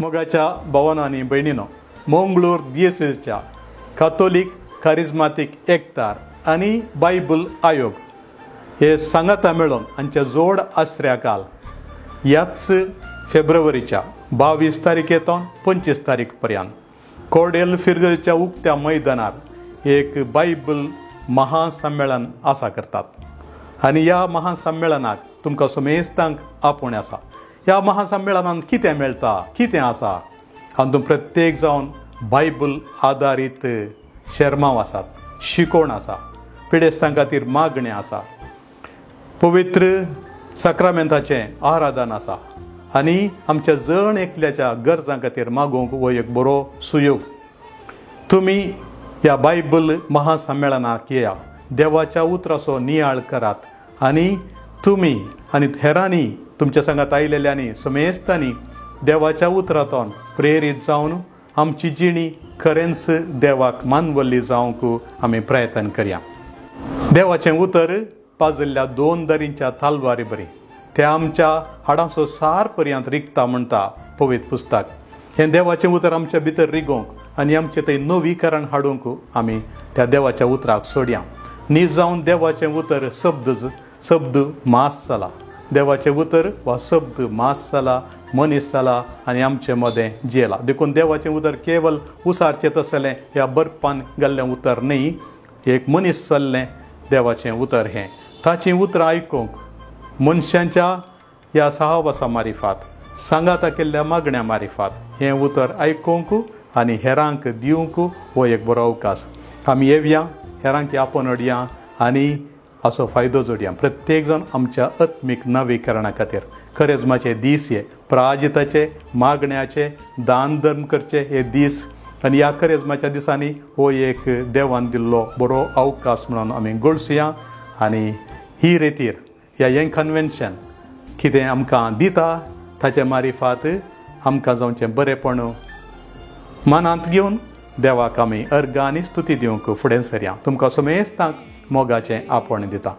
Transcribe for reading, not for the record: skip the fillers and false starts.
मोगाच्या भावानो आनी भयणीनो, मंगळूर दियसेसच्या कातोलीक कारिज्मातीक एकतार आनी बायबल आयोग हे सांगाता मेळून हांच्या जोड आसऱ्या काल ह्याच फेब्रुवारीच्या 22 तारखेतून 25 तारीख पर्यंत कोडेल फिरगच्या उक्त्या मैदानार एक बायबल महासम्मेलन आसा करतात आनी ह्या महासम्मेलनाक तुमकां समेस्तांक आपोवणें आसा. ह्या महासम्मेलनान कितें मेळटा, कितें आसा, हातूंत प्रत्येक जावन बायबल आदारीत शेरमांव आसात, शिकोवण आसा, पिडेस्तां खातीर मागणें आसा, पवित्र साक्रामेंताचें आराधन आसा आनी आमच्या जण एकल्याच्या गरजां खातीर मागूंक हो एक बरो सुयोग. तुमी ह्या बायबल महासम्मेलनाक येया, देवाच्या उतराचो नियाळ करात आनी तुमी आनी हेरांनी तुमच्या सांगात आयिल्ल्यांनी समेस्तांनी देवाच्या उतरांतून प्रेरीत जावन आमची जिणी खरेंच देवाक मानवल्ली जावंक आमी प्रयत्न करया. देवाचें उतर पाजल्ल्या 2 दरींच्या तालवारी बरी ते आमच्या हाडांचो सार पर्यंत रिगता म्हणटा पवित्र पुस्तक. हें देवाचें उतर आमच्या भितर रिगोवंक आनी आमचें थंय नवीकरण हाडूंक आमी त्या देवाच्या उतराक सोडया. नीज जावन देवाचें उतर शब्द मास जाला, देवाचें उतर वा शब्द मास जाला, मनीस जाला आनी आमचे मदें जियेला. देखून देवाचें उतर केवल उसारचें तसलें ह्या बर्फान घाल्लें उतर न्ही, एक मनीस चल्लें देवाचें उतर हें. ताचीं उतरां आयकूंक मनशांच्या ह्या सहावासा मारिफात, सांगाता केल्ल्या मागण्या मारिफात हें उतर आयकूंक आनी हेरांक दिवंक हो एक बरो अवकाश. आमी येवया, हेरांक आपोवन हाडया आनी असो फायदो जोडया. प्रत्येक जाण आमच्या आत्मीक नवीकरणा खातीर खरेजमाचे दीस हे प्राजिताचे, मागण्याचे, दान धर्म करचे हे दीस आनी ह्या खरेजमाच्या दिसांनी हो एक देवान दिल्लो बरो अवकाश म्हणून आमी गळसुया. आनी ही रेतीर ह्या यंग कन्वेन्शन कितें आमकां दिता ताचे मारिफात आमकां जावचें बरेंपण मनांत घेवन देवाक आमी अर्घ आनी स्तुती दिवंक फुडें सरया. तुमकां समेस्तांक मोगाचें आपोवणें दिता.